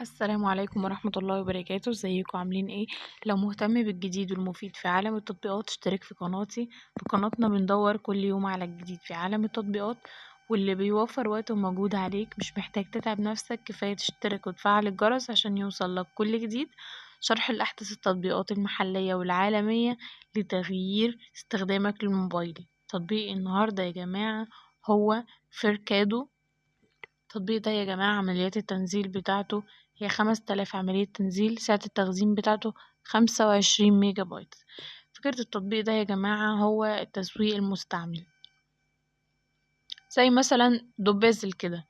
السلام عليكم ورحمة الله وبركاته. ازيكم عاملين ايه؟ لو مهتم بالجديد والمفيد في عالم التطبيقات اشترك في قناتي. في قناتنا بندور كل يوم على الجديد في عالم التطبيقات، واللي بيوفر وقت ومجهود عليك، مش محتاج تتعب نفسك، كفاية تشترك وتفعل الجرس عشان يوصل لك كل جديد. شرح لأحدث التطبيقات المحلية والعالمية لتغيير استخدامك للموبايل. تطبيق النهاردة يا جماعة هو فيركادو. التطبيق ده يا جماعة عمليات التنزيل بتاعته هي 5000 عملية تنزيل، سعة التخزين بتاعته 25 ميجا بايت. فكرة التطبيق ده يا جماعة هو التسويق المستعمل، زي مثلا دوبازل كده.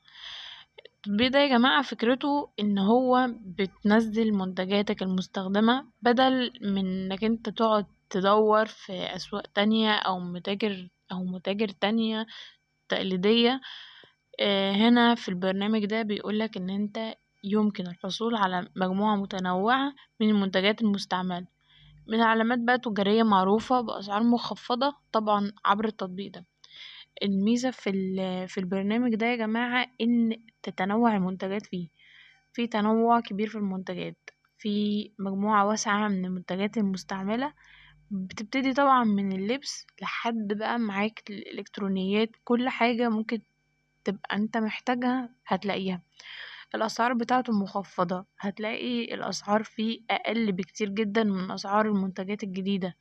التطبيق ده يا جماعة فكرته ان هو بتنزل منتجاتك المستخدمة بدل من انك انت تقعد تدور في اسواق تانية او متاجر تانية تقليدية. هنا في البرنامج ده بيقولك ان انت يمكن الحصول على مجموعة متنوعة من المنتجات المستعملة من علامات بقى تجارية معروفة بأسعار مخفضة طبعا عبر التطبيق ده. الميزة في البرنامج ده يا جماعة ان تتنوع المنتجات فيه، في تنوع كبير في المنتجات، في مجموعة واسعة من المنتجات المستعملة، بتبتدي طبعا من اللبس لحد بقى معاك الإلكترونيات، كل حاجة ممكن تبقى انت محتاجها هتلاقيها. الأسعار بتاعته مخفضة، هتلاقي الأسعار فيه أقل بكتير جدا من أسعار المنتجات الجديدة،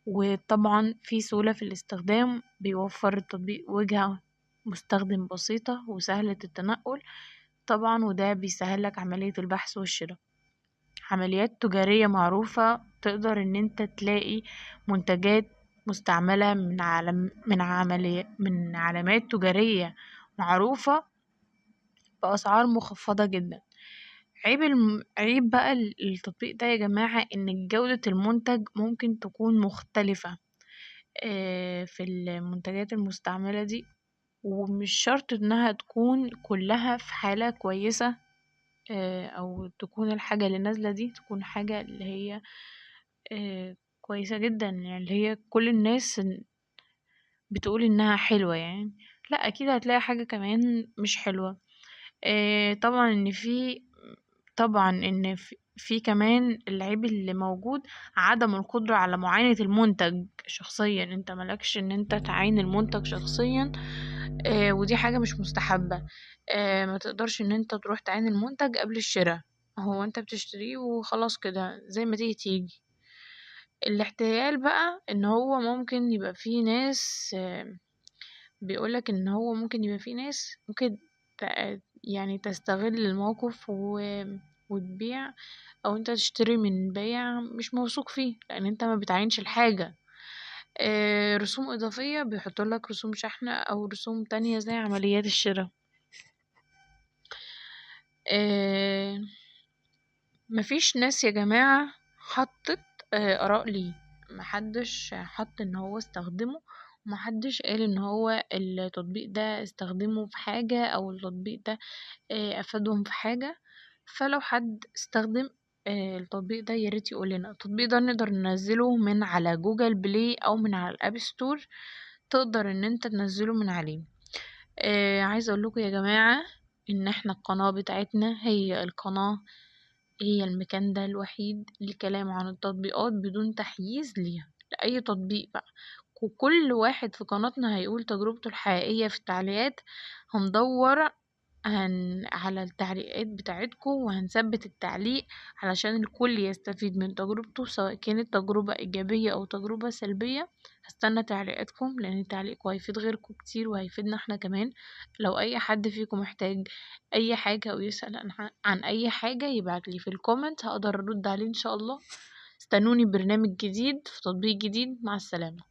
وطبعا في سهولة في الاستخدام. بيوفر التطبيق واجهة مستخدم بسيطة وسهلة التنقل طبعا، وده بيسهلك عملية البحث والشراء. عمليات تجارية معروفة، تقدر ان انت تلاقي منتجات مستعملة من علامات تجارية معروفة بأسعار مخفضة جدا. عيب بقى التطبيق ده يا جماعة ان جودة المنتج ممكن تكون مختلفة في المنتجات المستعملة دي، ومش شرط انها تكون كلها في حالة كويسة، او تكون الحاجة اللي نازلة دي تكون حاجة اللي هي كويسة جدا، يعني اللي هي كل الناس بتقول انها حلوة يعني. لا، اكيد هتلاقي حاجة كمان مش حلوة. طبعا ان في، طبعا ان في كمان العيب اللي موجود عدم القدرة على معاينة المنتج شخصيا. انت مالكش ان انت تعاين المنتج شخصيا، ودي حاجة مش مستحبة. ما تقدرش ان انت تروح تعاين المنتج قبل الشراء، هو انت بتشتريه وخلاص كده زي ما تيجي تيجي. الاحتيال بقى ان هو ممكن يبقى فيه ناس، بيقولك ان هو ممكن يبقى فيه ناس ممكن تستغل الموقف وتبيع، او انت تشتري من بيع مش موثوق فيه لان انت ما بتعينش الحاجة. رسوم اضافية، بيحطوا لك رسوم شحن او رسوم تانية زي عمليات الشراء. مفيش ناس يا جماعة حطت اراء ليه، محدش حط ان هو استخدمه، ومحدش قال ان هو التطبيق ده استخدمه في حاجة او التطبيق ده افادهم في حاجة. فلو حد استخدم التطبيق ده ياريت يقول لنا. التطبيق ده نقدر ننزله من على جوجل بلاي او من على الاب ستور، تقدر ان انت تنزله من عليه. عايزه اقول لكم يا جماعه ان احنا القناه بتاعتنا هي القناه، هي المكان ده الوحيد للكلام عن التطبيقات بدون تحييز ليها لأي تطبيق بقى، وكل واحد في قناتنا هيقول تجربته الحقيقية في التعليقات. هندور على التعليقات بتاعتكم وهنثبت التعليق علشان الكل يستفيد من تجربته، سواء كانت تجربة إيجابية أو تجربة سلبية. هستنى تعليقاتكم لأن تعليقكم هيفيد غيركم كتير وهيفيدنا احنا كمان. لو أي حد فيكم محتاج أي حاجة أو يسأل عن أي حاجة يبعتلي في ال comment، هقدر أرد عليه إن شاء الله. استنوني ببرنامج جديد في تطبيق جديد. مع السلامة.